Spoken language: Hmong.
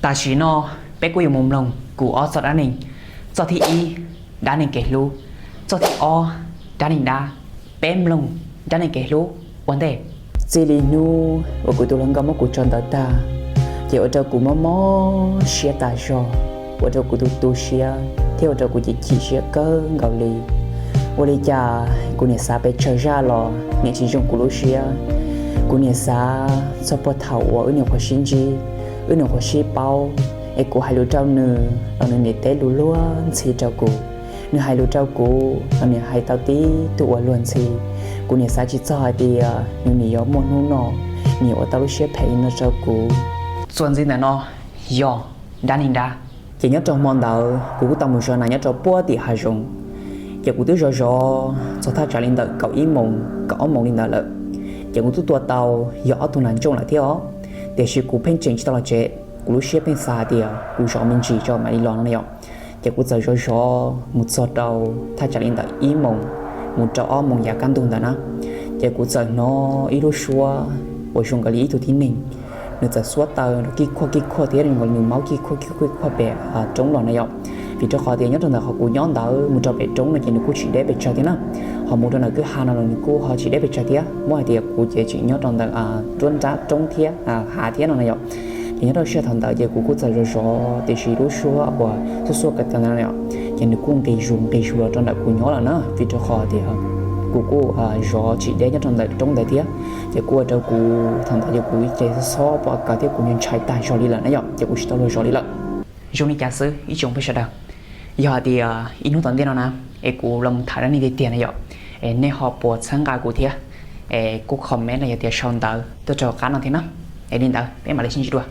Tam sim no peb kuj yuav mus mloog kuv ob txoj dab neeg. Txoj thib ib, dab neeg kev hlub. Txoj thib ob, dab neeg dab. Peb mloog dab neeg kev hlub ua ntej. Txij li hnub uas kuv tus hluas nkauj muab kuv tso ntawd tag, ces ua rau kuv mob mob siab tas zog, ua rau kuv tu tu siab thiab ua rau kuv chim chim siab kawg nkaus li. Ua li cas kuv niam xav pes tsawg zaj los niam tsis zoo kuv lub siab. Kuv niam xav txog puag thaum uas wb nyuam qhuav sib ntsib, wb nyuam qhuav sib paub, es kuv hais lus rau nws los nws niam teb lus luag ntxhi rau kuv. Nws hais lus rau kuv los nws hais tau tib tug ua luag ntxhi. Kuv niam xav tsis txog hais tias nws nim yuav muaj hnub no, nws yuav ua tau lub siab phem li no rau kuv. Txuas ntxiv ntawm no yog dab neeg dab. Ces nyob rau hmo ntawd kuv kuj tau mus zov nas nyob rau puag tim hav zoov. Ces kuv twb zov zov txog thaj tsam li ntawm kaum ib moos kaum ob moos li ntawd lawm. Ces kuv twb tua tau yog ob tug nas ntsooj lawm thiab os. Tiam sis kuv pheej tseem tsis tau los tsev, kuv lub siab pheej xav hais tias kuv zov me ntsis tso mam li los no na yom. Ces kuv txawm zov zov mus txog rau thaj tsam li ntawm ib moos mus rau ob moos yav kaj ntug ntawd na. Ces kuv txawm hnov ib lub suab uas zoo nkaus li ib tug tib neeg, nws txawm xuab taw nrov kij khuaj kij khuaj thiab nws maub kij khuaj kij khuaj pem roob los na yom. Vim rau qhov tias nyob rau ntawm qhov kuv nyob ntawd mus rau pem roob no ces nws kuj tsis deb pes tsawg thiab na. Ho mus rau ntawm kwj ha no los nws kuj ho tsis deb pes tsawg thiab, muab hais tias kuv ces tseem nyob rau ntawm nruab nrab roob thiab hav thiab no na yom. Ces nyob rau sij hawm thaum ntawd ces kuv kuj txawm zov zov tiam sis lub suab uas xuab xuab kaw taw ntawd no yom, ces nws kuj nqis zus nqis zus los rau ntawm kuv nyob lawm na, vim rau qhov tias kuv kuj zov tsis deb nyob rau ntawm roob ntawd thiab. Ces kuj ua rau kuv thaum ntawd ces kuv ces xob xob pom kaw thiab kuv ntshai tag zog li lawm na yom, ces kuv tsis tau luag zov li lawm. Zoo li cas xwb ib tsoom peb sawv daws, yog hais tias ib hnub tom ntej no na, es kuv los mus tham dab neeg tiag tiag na yom, es nej ho puas txhawb nqa kuv thiab, es kuj comment los yog tias sau ntawv tuaj rau hauv qab no thiab na. Es li ntawd peb mam li sib ntsib dua.